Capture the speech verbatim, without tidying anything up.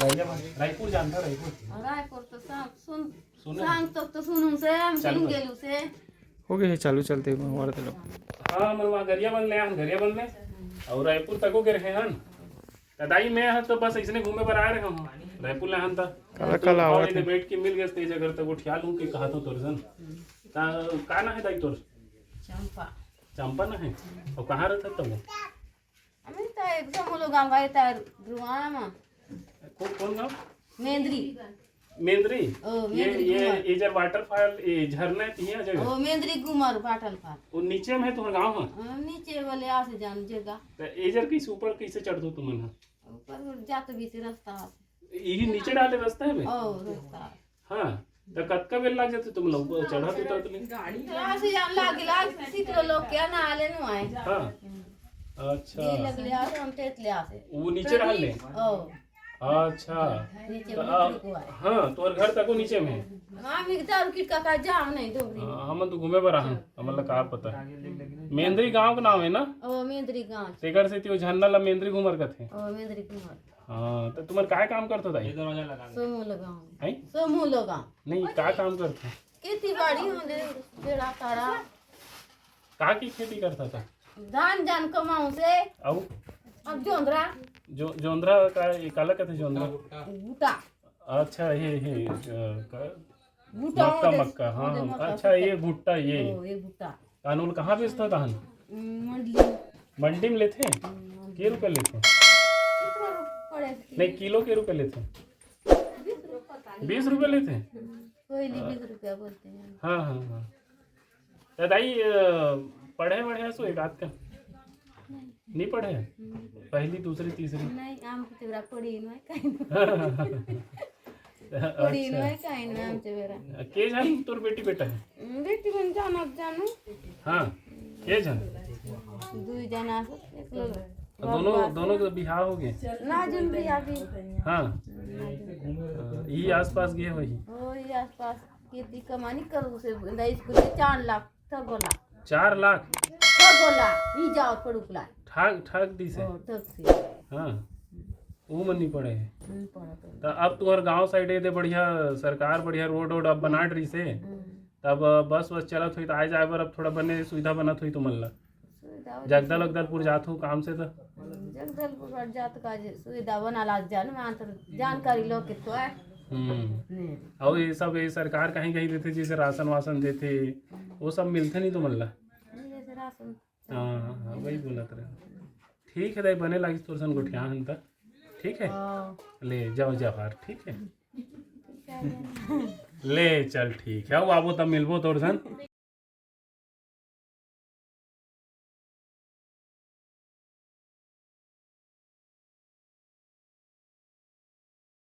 रायपुर जानता, रायपुर। रायपुर तो सांग सुन, सुन। सांग तो, तो सुनू से, हम चल सुन भाई। गेलू से। हो गए, चालू चलते हैं, हमारे तरफ। हाँ, हमन वहाँ गरियाबंद ले आन, गरियाबंद ले। और रायपुर तको गे रहे हन। त दाई, मैं ह तो बस अइसने घूमे बर आए रहे हूँ। रायपुर ले आन त। काला, काला आवत हे। बैठ के मिल गए, तेज अगर त गोठिया लूँ कि कहा तो तोर जन। त का ना हे दाई तोर? चंपा। चंपा ना हे? और कहाँ रहता तब वो? अमित त एकदम वो लोग गाँव गए त रुआ मा। कौन, कौन गाँव? मेंद्री। मेंद्री? ओ, ये, मेंद्री ये, घुमर। ये जब waterfall, ये झरना है, तो यहाँ जगह? ओ, मेंद्री घुमर waterfall। वो नीचे में है तुम्हारा गाँव है? हाँ, नीचे वाले आ से जान जगह। तो ये जर कैसे ऊपर कैसे चढ़ दो तुम ना? ऊपर जात बीच रास्ता है। यही नीचे डाले रास्ता है बे? ओ, रास्ता। हाँ, तो कतका बेर लाग जाते तुम लोग चढ़त उतरत ले? तो आ से जान लाग, लाग सीख लो लोग क्या ना आले नु आए। हाँ, अच्छा। ये लग ले आ से, हम तेत ले आ से। वो नीचे डाल ले? ओ। अच्छा। नीचे तो में आ, रुको है। हाँ, तोहर घर तको नीचे में है? हाँ, मिगदा और किट का, का जाम नहीं डोबरी। हाँ, हमन तो घूमे बर आहन, हमन ला का पता। मेंद्री गांव का नाम है ना? ओ, मेंद्री गांव। तेकर से त्यो झरना ला मेंद्री घुमर कथे। ओ, मेंद्री घुमर। हाँ, तो तुम्हार काय काम करथो दाई? सोमू लगाओ। हैं? सोमू लगाओ। नहीं, का काम करथो? खेती बाड़ी होने, बेड़ा ताड़ा। का की खेती करता था? धान जान कमाऊं से। अउ? अब जोंधरा। जो, जोंधरा का, ये काला कथे जोंधरा? बूटा। अच्छा, ये, ये, अ, का-, भुट्टा मक्का, होते, मक्का, हाँ, होते हाँ। मक्का, अच्छा, भुट्टा। ये भुट्टा, ये। ओ, ये भुट्टा। कानूल कहाँ बेचता धान? हम्म, मंडी। मंडी में लेथे? हम्म, मंडी। के रुपया लेथे? कितना रुपया पड़े? नहीं, किलो के रुपया लेथे? बीस रुपया पता नहीं। बीस रुपया लेथे? हम्म, कोई नहीं, हाँ। बीस रुपया बोलते हैं। हाँ, हाँ, हाँ। त दाई, अ, पढ़े वढ़े हसो एक आध का? नहीं। नहीं पढ़े? हम्म। पहली, दूसरी, तीसरी? नहीं, आम के तेरा पढ़ी नहीं, कहीं नहीं। पढ़ी अच्छा। नहीं, कहीं नहीं, आम के बेरा। के झन तोर बेटी बेटा है? हम्म, बेटी मन जानो, जानो। हाँ, के झन? दुई जना से, एक लोग। तो दोनों, बाप दोनों के बिहाव हो गए? ना, जुन भी अभी। हाँ। ना जुन। हाँ, यही आसपास गए वही? ओ, यही आसपास। खेती कमानी करू से दाई स्कूल से चार लाख ठग गोला। चार लाख? ठग गोला, ई जाओ पड़ुकला। ठग, ठग दी से? ओ, ठग से। हाँ, वो मन नहीं पड़े है। नहीं पड़ा तो। तो अब तुम्हार गांव साइड ये दे बढ़िया सरकार बढ़िया रोड वोड अब बना रही से। हम्म। तब बस वस चलत हुई तो आए जाए बर अब थोड़ा बने सुविधा बनत हुई तुमन ला। सुविधा हो जगदल जगदलपुर जात हो काम से तो? जगदलपुर जात का जे सुविधा बना ला जान, वहाँ तो जानकारी लो के तो है। हम्म। नहीं। और ये सब ये सरकार कहीं कहीं देते जैसे राशन वासन देते, वो सब मिलते नहीं तुमन ला? नहीं, जैसे राशन। हाँ, हाँ, हाँ, वही बोलत रहे। ठीक है दाई, बने लागिस तोर सन गोठिया हन त। ठीक है? हाँ। ले जाओ जवाहर, ठीक है? ठीक है। ले चल, ठीक है, अब आबो तब मिलबो तोर सन।